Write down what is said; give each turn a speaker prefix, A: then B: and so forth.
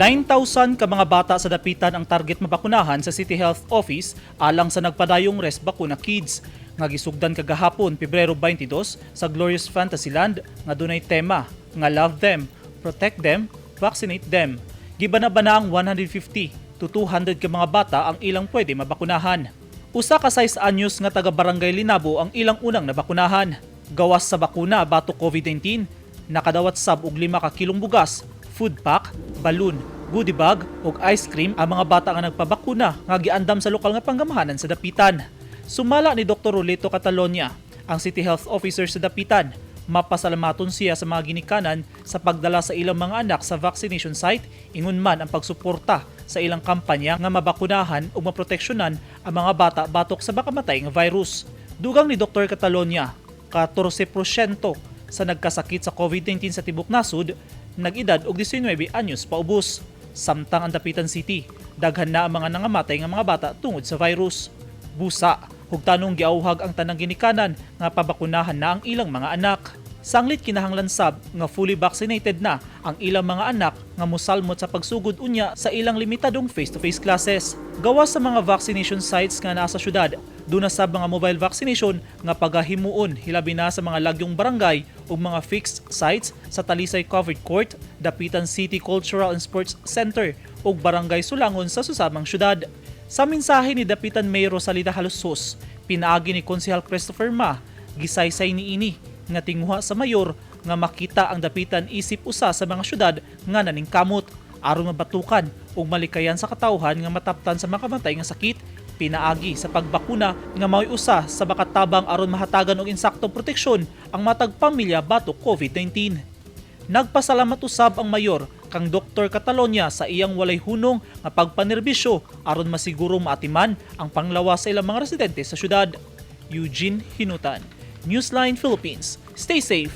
A: 9,000 ka mga bata sa Dapitan ang target mabakunahan sa City Health Office alang sa nagpadayong Resbakuna Kids nga gisugdan kagahapon, Pebrero 22, sa Glorious Fantasyland nga dunay tema nga "Love Them, Protect Them, Vaccinate Them." Gibana-bana ang 150 to 200 ka mga bata ang ilang pwede mabakunahan. Usa ka 6 anyos nga taga Barangay Linabo ang ilang unang nabakunahan. Gawas sa bakuna batok COVID-19, nakadawat sab og 5 ka kilong bugas, food pack, balloon, goodie bag ug ice cream ang mga bata nga nagpabakuna nga giandam sa lokal nga panggamahanan sa Dapitan. Sumala ni Dr. Rolito Catalonia, ang City Health Officer sa Dapitan, mapasalamaton siya sa mga ginikanan sa pagdala sa ilang mga anak sa vaccination site, ingon man ang pagsuporta sa ilang kampanya nga mabakunahan ug maproteksyonan ang mga bata batok sa makamatay nga virus. Dugang ni Dr. Catalonia, 14% sa nagkasakit sa COVID-19 sa tibok nasod nag-edad og 19 anyos paubos. Samtang ang Dapitan City, daghan na ang mga nangamatay nga mga bata tungod sa virus. Busa, hugtanong giauhag ang tanang ginikanan nga pabakunahan na ang ilang mga anak. Sanglit kinahanglan sab nga fully vaccinated na ang ilang mga anak nga musalmot sa pagsugod unya sa ilang limitadong face-to-face classes. Gawas sa mga vaccination sites nga naa sa syudad, duna sab mga mobile vaccination nga pagahimuon hilabi na sa mga lagyong barangay ug mga fixed sites sa Talisay Covered Court, Dapitan City Cultural and Sports Center ug Barangay Sulangon sa susamang syudad. Sa mensahe ni Dapitan Mayor Rosalida Jalosjos, pinaagi ni Konsehal Christopher Ma, gisaysay niini nga tinguha sa mayor nga makita ang Dapitan isip usa sa mga syudad nga naningkamot aron mabatukan ug malikayan sa katawhan nga mataptan sa makamatay nga sakit pinaagi sa pagbakuna nga mao'y usa sa makatabang aron mahatagan og insaktong proteksyon ang matag pamilya batok COVID-19. Nagpasalamat usab ang mayor kang Dr. Catalonia sa iyang walay hunong nga pagpanerbisyo aron masiguro maatiman ang panglawas sa ilang mga residente sa syudad. Eugene Hinutan, Newsline Philippines. Stay safe.